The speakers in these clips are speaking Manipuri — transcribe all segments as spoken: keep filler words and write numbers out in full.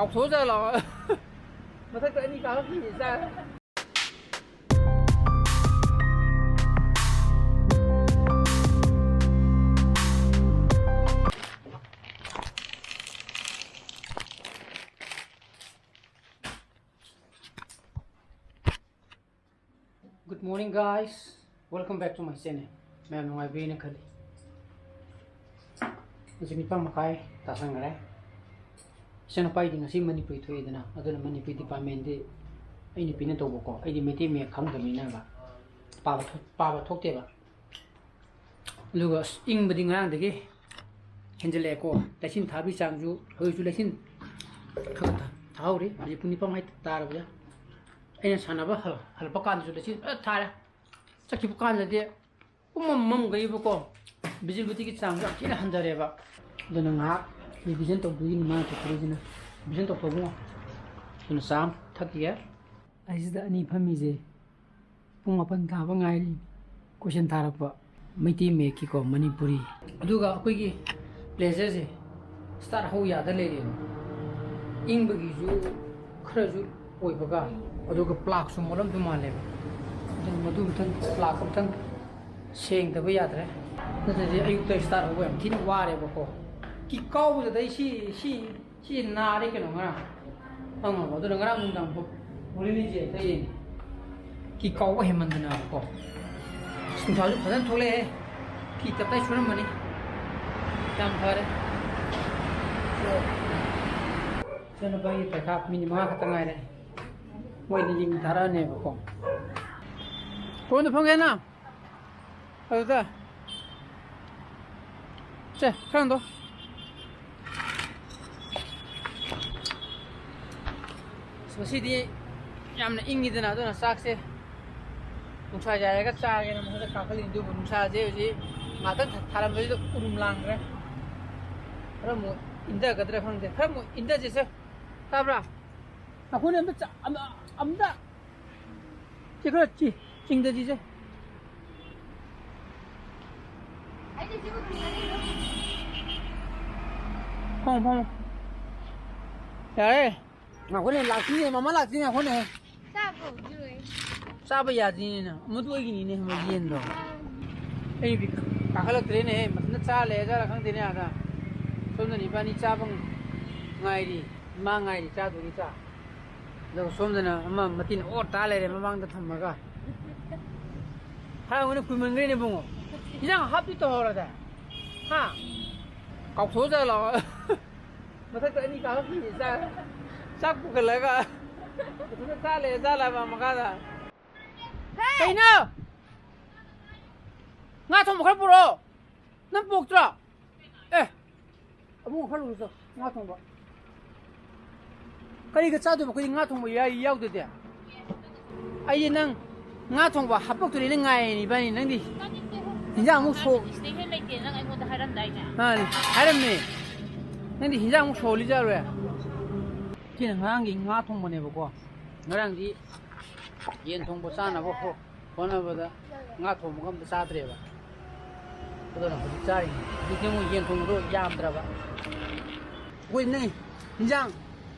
ꯀꯥꯎꯊꯣꯛꯑꯖꯥꯠꯂꯣ? ꯃꯊꯛꯇ ꯑꯅꯤ ꯀꯥꯈꯠꯈꯤꯅꯦ ꯆꯥ꯫ Good morning, guys. Welcome back to my channel. ꯃꯌꯥꯝ ꯅꯨꯡꯉꯥꯏꯕꯤꯅ ꯈꯜꯂꯤ꯫ ꯍꯧꯖꯤꯛ ꯅꯤꯄꯥꯟ ꯃꯈꯥꯏ ꯇꯥꯁꯟꯈ꯭ꯔꯦ꯫ ꯏꯆꯟꯅꯨꯄꯥꯒꯤꯗꯤ ꯉꯁꯤ ꯃꯅꯤꯄꯨꯔꯤ ꯊꯣꯛꯑꯦꯗꯅ, ꯑꯗꯨꯅ ꯃꯅꯤꯄꯨꯔꯤ departmentꯗꯤ ꯑꯩ ꯅꯨꯄꯤꯅ ꯇꯧꯕꯀꯣ, ꯑꯩꯗꯤ ꯃꯩꯇꯩ ꯃꯌꯦꯛ ꯈꯪꯗꯕꯅꯤꯅꯕ ꯄꯥꯕ ꯊꯣꯛ-, ꯄꯥꯕ ꯊꯣꯛꯇꯦꯕ꯫ ꯑꯗꯨꯒ ꯑꯁ, ꯏꯪꯕꯗꯤ ꯉꯔꯥꯡꯗꯒꯤ ꯍꯦꯟꯖꯜꯂꯛꯑꯦꯀꯣ꯫ ꯂꯩꯆꯤꯟ ꯊꯥꯕꯒꯤ ꯆꯥꯡꯁꯨ ꯍꯧꯖꯤꯛꯁꯨ ꯂꯩꯆꯤꯟ ꯈꯔ ꯈꯔ ꯊꯥ-, ꯊꯥꯍꯧꯔꯤ꯫ ꯍꯧꯖꯤꯛ ꯄꯨꯡ ꯅꯤꯄꯥꯟ ꯃꯈꯥꯏ ꯇꯥꯔꯕꯗ ꯑꯩꯅ ꯁꯥꯟꯅꯕ ꯍꯜ-, ꯍꯜꯂꯛꯄ ꯀꯥꯟꯗꯁꯨ ꯂꯩꯆꯤꯟ ꯐꯖꯅ ꯊꯥꯔꯦ꯫ ꯆꯠꯈꯤꯕ ꯀꯥꯟꯗꯗꯤ ꯄꯨꯝꯃꯝ ꯃꯝꯈꯩꯕꯀꯣ, visibilityꯒꯤ ꯆꯥꯡꯁꯨ ꯌꯥꯝ ꯊꯤꯅ ꯍꯟꯊꯔꯦꯕ꯫ ꯑꯗꯨꯅ ꯉꯥꯏꯍꯥꯛ revision ꯇꯧꯗꯣꯏꯒꯤꯅꯤ ꯃꯥꯅ ꯇꯧꯊꯣꯔꯛꯏꯁꯤꯅ꯫ Revision ꯇꯧꯊꯣꯛꯑꯣ ꯏꯕꯨꯡꯉꯣ꯫ ꯑꯗꯨꯅ ꯆꯥ ꯑꯃ ꯊꯛꯈꯤꯒꯦ꯫ ꯑꯩꯁꯤꯗ ꯑꯅꯤ ꯐꯝꯃꯤꯁꯦ ꯄꯨꯡ ꯃꯥꯄꯟ ꯇꯥꯕ ꯉꯥꯏꯔꯤ꯫ Question ꯊꯥꯔꯛꯄ ꯃꯩꯇꯩ ꯃꯌꯦꯛꯀꯤꯀꯣ, ꯃꯅꯤꯄꯨꯔꯤ꯫ ꯑꯗꯨꯒ ꯑꯩꯈꯣꯏꯒꯤ blazerꯁꯦ start ꯍꯧ ꯌꯥꯗ ꯂꯩꯔꯦꯕ꯫ ꯏꯪꯕꯒꯤꯁꯨ ꯈꯔꯁꯨ ꯑꯣꯏꯕꯒ, ꯑꯗꯨꯒ ꯄ꯭ꯂꯥꯛꯁꯨ ꯃꯣꯠꯂꯝꯗꯧ ꯃꯥꯜꯂꯦꯕ꯫ ꯑꯗꯨꯅ ꯃꯗꯨ ꯑꯝꯇꯪ, ꯄ꯭ꯂꯥꯛ ꯑꯝꯇꯪ ꯁꯦꯡꯗꯕ ꯌꯥꯗ꯭ꯔꯦ꯫ ꯅꯠꯇ꯭ꯔꯗꯤ ꯑꯌꯨꯛꯇ start ꯍꯧꯕ ꯌꯥꯝ ꯊꯤꯅ ꯋꯥꯔꯦꯕꯀꯣ꯫ ꯀꯤ ꯀꯥꯎꯕꯗꯨꯗ ꯑꯩ ꯁꯤ, ꯁꯤ, ꯁꯤ ꯅꯥꯔꯦ ꯀꯩꯅꯣ ꯉꯔꯥꯡ꯫ ꯈꯪꯉꯕ? ꯑꯗꯨꯅ ꯉꯔꯥꯡ ꯅꯨꯡꯗꯥꯡ ꯐꯥꯎ ꯃꯣꯔꯅꯤꯡꯁꯦ ꯑꯝꯇ ꯌꯦꯡꯒꯦ꯫ ꯀꯤ ꯀꯥꯎꯕ ꯍꯦꯟꯃꯟꯗꯅꯕꯀꯣ꯫ ꯑꯁ, ꯅꯨꯡꯁꯥꯁꯨ ꯐꯖꯅ ꯊꯣꯛꯂꯛꯑꯦ꯫ ꯐꯤ ꯇꯞꯇꯥꯏ ꯁꯨꯔꯝꯕꯅꯤ꯫ ꯌꯥꯝ ꯐꯔꯦ꯫ ꯏꯆꯟꯅꯨꯄꯥꯒꯤ ꯄꯩꯈꯥ ꯃꯤꯅꯤꯠ ꯃꯉꯥ ꯈꯛꯇ ꯉꯥꯏꯔꯦ꯫ ꯃꯣꯏꯗꯤ ꯂꯤꯡ ꯊꯥꯔꯛꯑꯅꯦꯕꯀꯣ꯫ ꯀꯣꯟꯗ ꯐꯝꯒꯦ ꯅꯪ? ꯑꯗꯨꯗ꯫ ꯁꯦ, ꯈꯔ ꯍꯟꯗꯣ꯫ ꯑꯁ, ꯉꯁꯤꯗꯤ ꯌꯥꯝꯅ ꯏꯪꯉꯤꯗꯅ, ꯑꯗꯨꯅ ꯆꯥꯛꯁꯦ ꯅꯨꯡꯁꯥ ꯌꯥꯏꯔꯒ ꯆꯥꯒꯦꯅ ꯃꯊꯛꯇ ꯀꯥꯈꯠꯂꯤꯅꯤ꯫ ꯑꯗꯨꯕꯨ ꯅꯨꯡꯁꯥꯁꯦ ꯍꯧꯖꯤꯛ ꯉꯥꯛꯇꯪ ꯊꯥ-, ꯊꯥꯔꯝꯕꯁꯤꯗ ꯎꯔꯨꯝ ꯂꯥꯡꯈ꯭ꯔꯦ꯫ ꯈꯔ ꯑꯃꯨꯛ ꯏꯪꯊꯒꯗ꯭ꯔꯥ ꯈꯪꯗꯦ꯫ ꯈꯔ ꯑꯃꯨꯛ ꯏꯪꯊꯁꯤꯁꯦ꯫ ꯇꯥꯕ꯭ꯔꯥ? ꯅꯈꯣꯏꯅ ꯑꯝꯇ ꯆ-, ꯑꯝ-, ꯑꯝꯇ ꯁꯤ ꯈꯔ ꯆꯤ-, ꯆꯤꯡꯗꯁꯤꯁꯦ꯫ ꯐꯝꯃꯣ, ꯐꯝꯃꯣ꯫ ꯌꯥꯔꯦ꯫ ꯉꯥꯏꯈꯣꯅꯦ, ꯂꯥꯛꯇ꯭ꯔꯤꯅꯦ, ꯃꯃꯥ ꯂꯥꯛꯇ꯭ꯔꯤꯅꯦ, ꯉꯥꯏꯈꯣꯅꯦ꯫ ꯆꯥꯕ ꯍꯧꯗ꯭ꯔꯤ꯫ ꯆꯥꯕ ꯌꯥꯗ꯭ꯔꯤꯅꯦ, ꯃꯗꯨ ꯑꯩꯒꯤꯅꯤꯅꯦ, ꯃꯌꯦꯟꯗꯣ꯫ ꯑꯩꯗꯤ ꯀꯥꯈꯠꯂꯛꯇ꯭ꯔꯦꯅꯦꯍꯦ, ꯃꯊꯟꯇ ꯆꯥ ꯂꯩꯔꯖꯥꯠꯂꯥ ꯈꯪꯗꯦꯅꯦ ꯑꯥꯗ꯫ ꯁꯣꯝꯗꯅ ꯏꯕꯥꯅꯤ ꯆꯥꯕ ꯉꯥꯏꯔꯤ, ꯏꯃꯥ ꯉꯥꯏꯔꯤ ꯆꯥꯗꯣꯏꯅꯤ ꯆꯥ꯫ ꯑꯗꯨꯒ ꯁꯣꯝꯗꯅ ꯑꯃ ꯃꯇꯤꯟ ꯑꯣꯠ ꯇꯥ ꯂꯩꯔꯦ ꯃꯃꯥꯡꯗ ꯊꯝꯃꯒ꯫ ꯍꯥꯏꯔꯝꯒꯅꯤ ꯀꯨꯏꯃꯟꯈ꯭ꯔꯦꯅꯦ ꯏꯕꯨꯡꯉꯣ꯫ ꯏꯟꯖꯥꯡ ꯍꯥꯞꯇꯤ ꯇꯧꯍꯧꯔꯗꯥꯏ? ꯍꯥ? ꯀꯥꯎꯊꯣꯛꯑꯖꯥꯠꯂꯣ? ꯃꯊꯛꯇ ꯑꯅꯤ ꯀꯥꯈꯠꯈꯤꯅꯦ ꯆꯥꯛ, ꯆꯥꯛ ꯄꯨꯈꯠꯂꯒ꯫ ꯃꯊꯟꯇ ꯆꯥ ꯂꯩꯔꯖꯥꯠꯂꯕ ꯃꯈꯥꯗ? ꯀꯩꯅꯣ? ꯉꯥ ꯊꯣꯡꯕ ꯈꯔ ꯄꯨꯔꯛꯑꯣ꯫ ꯅꯪ ꯄꯣꯛꯇ꯭ꯔꯣ? ꯑꯦ, ꯑꯕꯨꯡꯉꯣ ꯈꯔ ꯂꯧꯔꯨꯆꯣ, ꯉꯥ ꯊꯣꯡꯕ꯫ ꯀꯔꯤꯒ ꯆꯥꯗꯣꯏꯕ? ꯑꯩꯈꯣꯏꯗꯤ ꯉꯥ ꯊꯣꯡꯕ ꯌꯥꯏ, ꯌꯥꯎꯗꯗꯤ꯫ ꯑꯩꯗꯤ ꯅꯪ ꯉꯥ ꯊꯣꯡꯕ ꯍꯥꯄꯛꯇꯣꯔꯦꯅ ꯉꯥꯏꯔꯤꯅꯤ ꯏꯕꯥꯅꯤ꯫ ꯅꯪꯗꯤ ꯆꯥꯅꯤꯡꯗꯦ꯫ ꯍꯤꯟꯖꯥꯡ ꯑꯃꯨꯛ ꯁꯣꯛ-, ꯁꯤꯗꯩ ꯍꯦꯟꯅ ꯂꯩꯇꯦ, ꯅꯪ ꯑꯩꯉꯣꯟꯗ ꯍꯥꯏꯔꯝꯗꯥꯏꯅꯦ꯫ ꯑꯥ, ꯍꯥꯏꯔꯝꯃꯦ꯫ ꯅꯪꯗꯤ ꯍꯤꯟꯖꯥꯡ ꯑꯃꯨꯛ ꯁꯧꯍꯜꯂꯤ ꯆꯥꯔꯣꯏ? ꯁꯤꯅ ꯉꯔꯥꯡꯒꯤ ꯉꯥ ꯊꯣꯡꯕꯅꯦꯕꯀꯣ꯫ ꯉꯔꯥꯡꯗꯤ ꯌꯦꯟ ꯊꯣꯡꯕ ꯆꯥꯅꯕ ꯍꯣ-, ꯍꯣꯠꯅꯕꯗ ꯉꯥ ꯊꯣꯡꯕꯒ ꯑꯝꯇ ꯆꯥꯗ꯭ꯔꯦꯕ꯫ ꯑꯗꯨꯅ ꯍꯧꯖꯤꯛ ꯆꯥꯔꯤꯅꯤ꯫ ꯍꯧꯖꯤꯛꯇꯤ ꯑꯃꯨꯛ ꯌꯦꯟ ꯊꯣꯡꯕꯗꯣ ꯌꯥꯝꯗ꯭ꯔꯕ꯫ ꯑꯩꯈꯣꯏ ꯅꯪ ꯍꯤꯟꯖꯥꯡ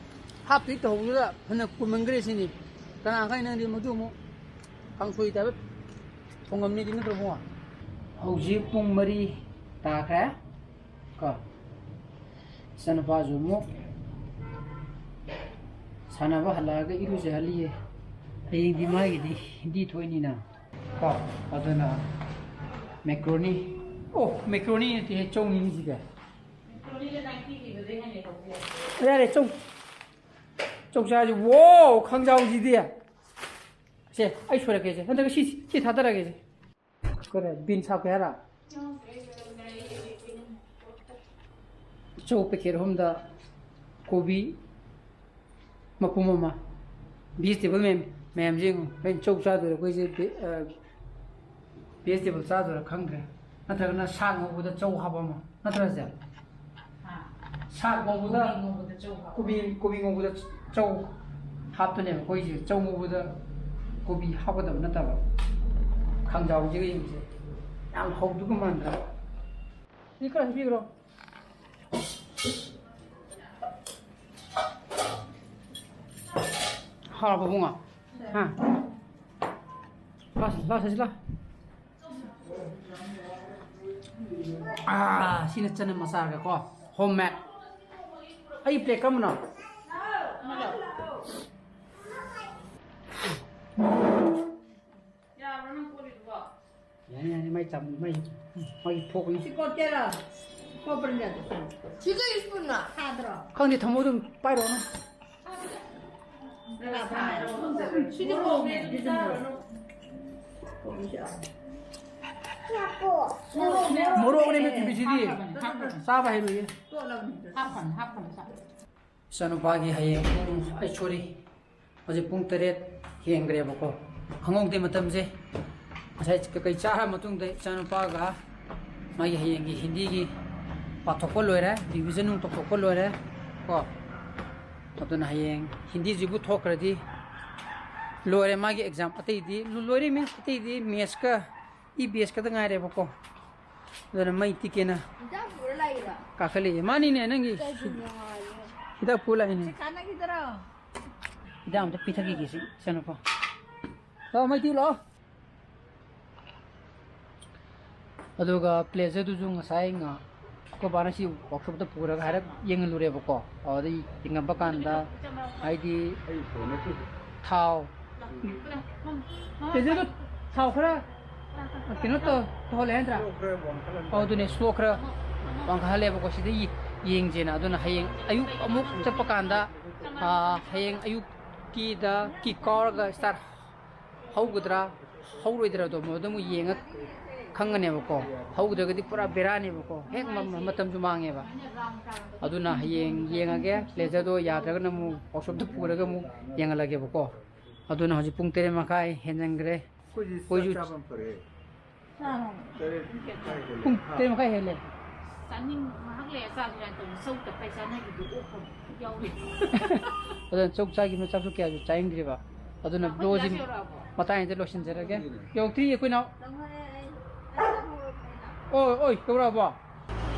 ꯍꯥꯞꯇ꯭ꯔꯤ ꯇꯧꯍꯧꯕꯗꯨꯗ ꯐꯅ ꯀꯨꯏꯃꯟꯈ꯭ꯔꯦ ꯁꯤꯅꯤ꯫ ꯀꯅꯥ ꯈꯪꯅꯤ ꯅꯪꯗꯤ ꯃꯗꯨ ꯑꯃꯨꯛ ꯀꯥꯡꯁꯣꯏ ꯇꯥꯏꯞꯇ ꯊꯣꯡꯉꯝꯅꯤꯗꯤ ꯅꯠꯇ꯭ꯔꯣ ꯏꯕꯨꯡꯉꯣ? ꯍꯧꯖꯤꯛ ꯄꯨꯡ ꯃꯔꯤ ꯇꯥꯈ꯭ꯔꯦ꯫ ꯀꯣ꯫ ꯏꯆꯥꯅꯨꯄꯥꯁꯨ ꯑꯃꯨꯛ ꯁꯥꯟꯅꯕ ꯍꯜꯂꯛꯑꯒ ꯏꯔꯨꯖꯍꯜꯂꯤꯌꯦ꯫ ꯍꯌꯦꯡꯗꯤ ꯃꯥꯒꯤꯗꯤ ꯍꯤꯟꯗꯤ ꯊꯣꯛꯏꯅꯤꯅ꯫ ꯀꯣ꯫ ꯑꯗꯨꯅ macaroni꯫ ꯑꯣ, macaroni ꯅꯠꯇꯦꯍꯦ, ꯆꯧꯅꯤꯅꯦ ꯁꯤꯗꯤ꯫ ꯌꯥꯔꯦ, ꯆꯧ꯫ ꯆꯧ ꯆꯥꯔꯁꯤ꯫ ꯋꯥꯎ, ꯈꯥꯡꯖꯥꯎꯁꯤꯗꯤ꯫ ꯁꯦ, ꯑꯩ ꯁꯣꯏꯔꯛꯀꯦꯁꯦ꯫ ꯅꯠꯇ꯭ꯔꯒ ꯁꯤ, ꯁꯤ ꯊꯥꯗꯔꯛꯀꯦꯁꯦ꯫ ꯀꯔꯤ, beans ꯍꯥꯞꯀꯦ ꯍꯥꯏꯔ? ꯆꯧ packet ꯑꯍꯨꯝꯗ ꯀꯣꯕꯤ ꯃꯄꯨꯝ ꯑꯃ꯫ Vegetable ꯃꯌꯥꯝ, ꯃꯌꯥꯝꯁꯦ ꯌꯦꯡꯉꯨ꯫ ꯍꯣꯔꯦꯟ ꯆꯧ ꯆꯥꯗꯣꯏꯔꯥ ꯑꯩꯈꯣꯏꯁꯦ, ꯚꯦ-, ꯑ, vegetable ꯆꯥꯗꯣꯏꯔꯥ ꯈꯪꯗ꯭ꯔꯦ꯫ ꯅꯠꯇ꯭ꯔꯒꯅ ꯁꯥ ꯉꯧꯕꯗ ꯆꯧ ꯍꯥꯞꯄ ꯑꯃ꯫ ꯅꯠꯇ꯭ꯔ ꯁꯦ? ꯍꯥ? ꯁꯥ ꯉꯧꯕꯗ ꯀꯣꯕꯤ ꯉꯧꯕꯗ ꯆꯧ ꯍꯥꯞꯄ꯫ ꯀꯣꯕꯤ, ꯀꯣꯕꯤ ꯉꯧꯕꯗ ꯆꯧ ꯍꯥꯞꯇꯣꯏꯅꯦꯕ ꯑꯩꯈꯣꯏꯁꯦ꯫ ꯆꯧ ꯉꯧꯕꯗ ꯀꯣꯕꯤ ꯍꯥꯞꯀꯗꯕ ꯅꯠꯇꯕ꯫ ꯈꯥꯡꯖꯥꯎꯁꯤꯒ ꯌꯦꯡꯁꯦ꯫ ꯌꯥꯝ ꯍꯧꯗꯨꯒ ꯃꯥꯟꯗ꯭ꯔꯥ? ꯁꯤ ꯈꯔ ꯍꯩꯕꯤꯈ꯭ꯔꯣ꯫ ꯍꯥꯎꯔꯕꯣ ꯏꯕꯨꯡꯉꯣ? ꯍꯥ? ꯂꯥꯎ, ꯂꯥꯎ, ꯁꯠꯁꯤ ꯂꯥꯎ꯫ ꯑꯥ, ꯁꯤꯅ ꯆꯅꯝ ꯑꯆꯥꯔꯒꯀꯣ, home made꯫ ꯑꯩ plate ꯀꯔꯝꯕꯅꯣ? ꯌꯥꯕ꯭ꯔꯣ ꯅꯪ ꯀꯣꯠꯂꯤꯗꯨꯕꯣ? ꯌꯥꯅꯤ, ꯌꯥꯅꯤ, ꯃꯥꯏ ꯆꯥꯝ-, ꯃꯥꯏ, ꯃꯥꯒꯤ ꯐꯣꯛꯅꯤ꯫ ꯁꯤ ꯀꯣꯠꯀꯦꯔꯣ? ꯀꯣꯠꯄ꯭ꯔꯅꯦ ꯑꯗꯨ? ꯁꯤꯒ spoon ꯅ? ꯊꯥꯗ꯭ꯔꯣ? ꯈꯪꯗꯦ, ꯊꯝꯃꯣ ꯑꯗꯨꯝ, ꯄꯥꯏꯔꯣ ꯅꯪ꯫ ꯁꯤꯗꯤ ꯃꯣꯔꯣꯛꯅꯦ, ꯑꯗꯨꯗꯤ ꯆꯥꯔꯨꯔꯅꯨ꯫ ꯃꯣꯔꯣꯛꯅꯦ, ꯃꯤ ꯇꯤꯚꯤꯁꯤꯗꯤ꯫ ꯆꯥꯕ ꯍꯩꯔꯣꯏꯌꯦ꯫ ꯍꯥꯞꯄꯅꯤ, ꯍꯥꯞꯄꯅꯤ, ꯆꯥ꯫ ꯏꯆꯥꯅꯨꯄꯥꯒꯤ ꯍꯌꯦꯡ ꯄꯨꯡ, ꯑꯩ, sorry, ꯍꯧꯖꯤꯛ ꯄꯨꯡ ꯇꯔꯦꯠ ꯍꯦꯟꯈ꯭ꯔꯦꯕꯀꯣ꯫ ꯈꯪꯍꯧꯗꯦ ꯃꯇꯝꯁꯦ꯫ ꯉꯁꯥꯏ ꯀꯩꯀꯩ ꯆꯥꯔ ꯃꯇꯨꯡꯗ ꯏꯆꯥꯅꯨꯄꯥꯒ ꯃꯥꯒꯤ ꯍꯌꯦꯡꯒꯤ ꯍꯤꯟꯗꯤꯒꯤ ꯄꯥꯊꯣꯛꯄ ꯂꯣꯏꯔꯦ, revision ꯅꯨꯡ ꯇꯧꯊꯣꯛꯄ ꯂꯣꯏꯔꯦ ꯀꯣ꯫ ꯑꯗꯨꯅ ꯍꯌꯦꯡ ꯍꯤꯟꯗꯤꯁꯤꯕꯨ ꯊꯣꯛꯈ꯭ꯔꯗꯤ ꯂꯣꯏꯔꯦ ꯃꯥꯒꯤ exam꯫ ꯑꯇꯩꯗꯤ ꯂꯣꯏꯔꯦ, means ꯑꯇꯩꯗꯤ maths ꯀ E B S ꯈꯛꯇ ꯉꯥꯏꯔꯦꯕꯀꯣ꯫ ꯑꯗꯨꯅ ꯃꯩ ꯇꯤꯛꯀꯦꯅ ꯍꯤꯗꯥꯛ ꯄꯨꯔ ꯂꯥꯛꯏꯔꯣ? ꯀꯥꯈꯠꯂꯛꯏ꯫ ꯃꯥꯅꯤꯅꯦ, ꯅꯪꯒꯤ ꯀꯩꯒꯤ ꯅꯨꯡꯉꯥꯏꯔꯤꯅꯣ? ꯍꯤꯗꯥꯛ ꯄꯨꯔ ꯂꯥꯛꯏꯅꯦ꯫ ꯁꯤ ꯀꯥꯟꯅꯈꯤꯗꯔꯣ? ꯍꯤꯗꯥꯛ ꯑꯝꯇ ꯄꯤꯊꯛꯈꯤꯒꯦ ꯁꯤ ꯏꯆꯥꯅꯨꯄꯥ꯫ ꯂꯥꯛꯑꯣ, ꯃꯩ ꯇꯤꯛꯎ ꯂꯥꯛꯑꯣ꯫ ꯑꯗꯨꯒ pleasure ꯗꯨꯁꯨ ꯉꯁꯥꯏ ꯉꯥ-, ꯑꯩꯈꯣꯏ ꯕꯥꯅ ꯁꯤ workshop ꯇ ꯄꯨꯔꯒ ꯍꯥꯏꯔꯞ ꯌꯦꯡꯍꯜꯂꯨꯔꯦꯕꯀꯣ꯫ ꯑꯗꯨꯗ ꯌꯦꯡꯉꯝꯕ ꯀꯥꯟꯗ ꯍꯥꯏꯗꯤ ꯑꯩ ꯐꯣꯟ ꯅꯠꯇꯦ꯫ ꯊꯥꯎ꯫ ꯆꯦꯆꯦꯗꯣ ꯊꯥꯎ ꯈꯔ ꯀꯩꯅꯣ ꯇꯧ-, ꯇꯧꯍꯜꯂꯦ ꯍꯥꯏ ꯅꯠꯇ꯭ꯔꯥ? ꯁꯣꯛ ꯈꯔ ꯋꯥꯡꯈꯠꯍꯟꯕ꯫ ꯑꯧ, ꯑꯗꯨꯅꯦ, ꯁꯣꯛ ꯈꯔ ꯋꯥꯡꯈꯠꯍꯜꯂꯦꯕꯀꯣ꯫ ꯁꯤꯗ ꯌꯦ-, ꯌꯦꯡꯁꯦꯅ꯫ ꯑꯗꯨꯅ ꯍꯌꯦꯡ ꯑꯌꯨꯛ ꯑꯃꯨꯛ ꯆꯠꯄ ꯀꯥꯟꯗ, ꯑꯥ, ꯍꯌꯦꯡ ꯑꯌꯨꯛꯀꯤꯗ kick ꯀꯥꯎꯔꯒ start ꯍꯧꯒꯗ꯭ꯔꯥ ꯍꯧꯔꯣꯏꯗ꯭ꯔꯥꯗꯣ ꯃꯗꯨ ꯑꯃꯨꯛ ꯌꯦꯡꯉ ꯈꯪꯒꯅꯦꯕꯀꯣ꯫ ꯍꯧꯗ꯭ꯔꯒꯗꯤ ꯄꯨꯔꯥ ꯕꯦꯔꯥꯅꯦꯕꯀꯣ, ꯍꯦꯛ ꯃ-, ꯃ-, ꯃꯇꯝꯁꯨ ꯃꯥꯡꯉꯦꯕ꯫ ꯑꯗꯨꯅ ꯍꯌꯦꯡ ꯌꯦꯡꯉꯒꯦ, pleasure ꯗꯣ ꯌꯥꯗ꯭ꯔꯒꯅ ꯑꯃꯨꯛ workshop ꯇ ꯄꯨꯔꯒ ꯑꯃꯨꯛ ꯌꯦꯡꯍꯜꯂꯒꯦꯕꯀꯣ꯫ ꯑꯗꯨꯅ ꯍꯧꯖꯤꯛ ꯄꯨꯡ ꯇꯔꯦꯠ ꯃꯈꯥꯏ ꯍꯦꯟꯖꯟꯈ꯭ꯔꯦ꯫ ꯑꯩꯈꯣꯏꯁꯨ ꯑꯩꯈꯣꯏꯁꯨ ꯆꯥꯛ ꯆꯥꯕ ꯐꯔꯦ꯫ ꯇꯔꯦꯠ ꯃꯈꯥꯏ ꯍꯦꯜꯂꯦ꯫ ꯄꯨꯡ ꯇꯔꯦꯠ ꯃꯈꯥꯏ ꯍꯦꯜꯂꯦ꯫ ꯆꯥꯅꯤꯡ-, ꯉꯥꯏꯍꯥꯛ ꯂꯩꯔ ꯆꯥꯁꯤꯔꯥ ꯇꯧꯕꯅꯤ꯫ ꯆꯧ ꯇꯞꯇꯥꯏ ꯆꯥꯅꯈꯤꯕꯗꯣ ꯑꯣꯛꯈ꯭ꯔꯕ ꯌꯥꯎꯔꯤ꯫ ꯑꯗꯨꯅ ꯆꯧ ꯆꯥꯈꯤꯕꯅ ꯆꯥꯛꯁꯨ ꯀꯌꯥꯁꯨ ꯆꯥꯅꯤꯡꯗ꯭ꯔꯤꯕ꯫ ꯑꯗꯨꯅ ꯑꯩꯈꯣꯏ vlog ꯁꯤ ꯒ꯭ꯌꯥꯁ ꯌꯧꯔꯛꯑꯕꯣ? ꯃꯇꯥꯡꯁꯤꯗ ꯂꯣꯏꯁꯤꯟꯖꯔꯒꯦ꯫ ꯌꯧꯗ꯭ꯔꯤ ꯑꯩꯈꯣꯏ ꯅꯥꯎ꯫ ꯑꯣꯏ, ꯑꯣꯏ, ꯌꯧꯔꯛꯑꯕꯣ?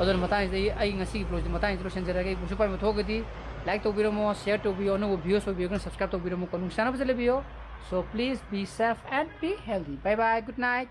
ꯑꯗꯨꯅ ꯃꯇꯥꯡꯁꯤꯗ ꯑꯩ, ꯑꯩ ꯉꯁꯤꯒꯤ vlog ꯁꯤ ꯃꯇꯥꯡꯁꯤꯗ ꯂꯣꯏꯁꯤꯟꯖꯔꯒꯦ꯫ ꯑꯩ ꯕꯨꯁꯨ ꯄꯥꯏꯕ ꯊꯣꯛꯑꯒꯗꯤ Like ꯇꯧꯕꯤꯔꯝꯃꯣ, share ꯇꯧꯕꯤꯌꯣ, ꯑꯅꯧꯕ viewers ꯑꯣꯏꯕꯤꯔꯒꯅ subscribe ꯇꯧꯕꯤꯔꯝꯃꯣ, ꯀꯣ ꯅꯨꯡꯁꯥꯅꯕꯁꯦ ꯂꯩꯕꯤꯌꯣ꯫ So please be safe and be healthy. Bye bye, good night.